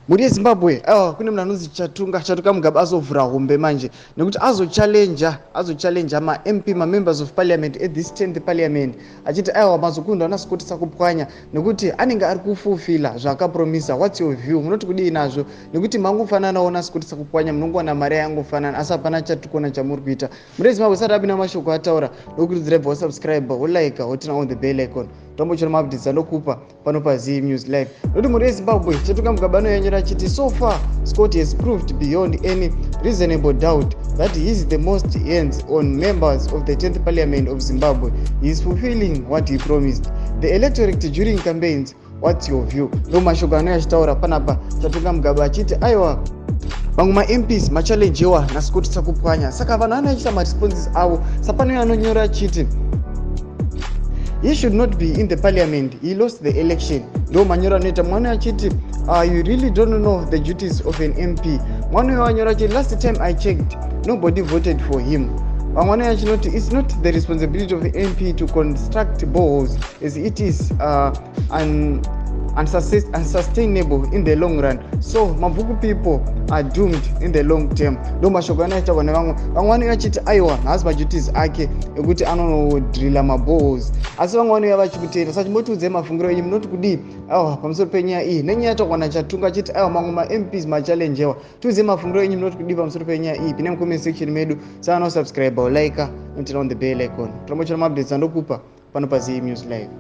Mhuri yeZimbabwe, aiwa, kune munhu anonzi Chatunga, Chatunga Mugabe azovhura hombe manje nekuti azochallenja, azochallenja maMP, mamembers of parliament at this 10th parliament, achiti aiwa, mazokundwa naScott Sakupwanya nekuti anenge ari kufulfilla zvaakapromisa. What's your view? Munoti kudii nazvo? Nekuti mangofananawo naScott Sakupwanya, munongowana mari yangofanana, asi hapana chatiri kuona chamuri kuita. Mhuri yeZimbabwe, sati apinda mashoko ataura, nokurudzira bva wasubscribe, wolike, woturn on the bell icon, tombochora maupdates anokupa pano paZ News Live. Nokuti mhuri yeZimbabwe, Chatunga Mugabe anoyanyora achiti, "So far Scott has proved beyond any reasonable doubt that he is the most hands on members of the 10th parliament of Zimbabwe. He is fulfilling what he promised the electorate during campaigns. What's your view?" Ndo mashoko anouya achitaura panapa Chatunga Mugabe achiti aiwa, vamwe maMPs machallengewa naScott Sakupwanya. Saka vanhu vanoachita maresponses avo. Sapanouya anonyora achiti, "He should not be in the parliament, he lost the election." Ndo manyoro anoita mwana achiti, "You really don't know the duties of an MP." Mwana uyo anyora achiti, "Last time I checked, nobody voted for him." Vamwe vanoya achinoti, "It's not the responsibility of an MP to construct boreholes as it is unsustainable in the long run. So Mabvuku people are doomed in the long term." Ndo mashoko anoitaurwa nevamwe. Vamwe vanouya achiti aiwa, nhasi maduties ake ekuti anonodrilla maboreholes, asi vamwe vanouya vachikutenda. Saka chimbotiudzai mafungiro enyu, munoti kudii aiwa pamusoro penyaya iyi nenyaya yataurwa naChatunga achiti aiwa, mamwe maMPs machallengewa? Tiudzei mafungiro enyu, munoti kudii pamusoro penyaya iyi? Pinai mucomment section medu. Saka nosubscribe, like, and turn on the bell icon, tombochera maupdates andokupa pano paZ News Live.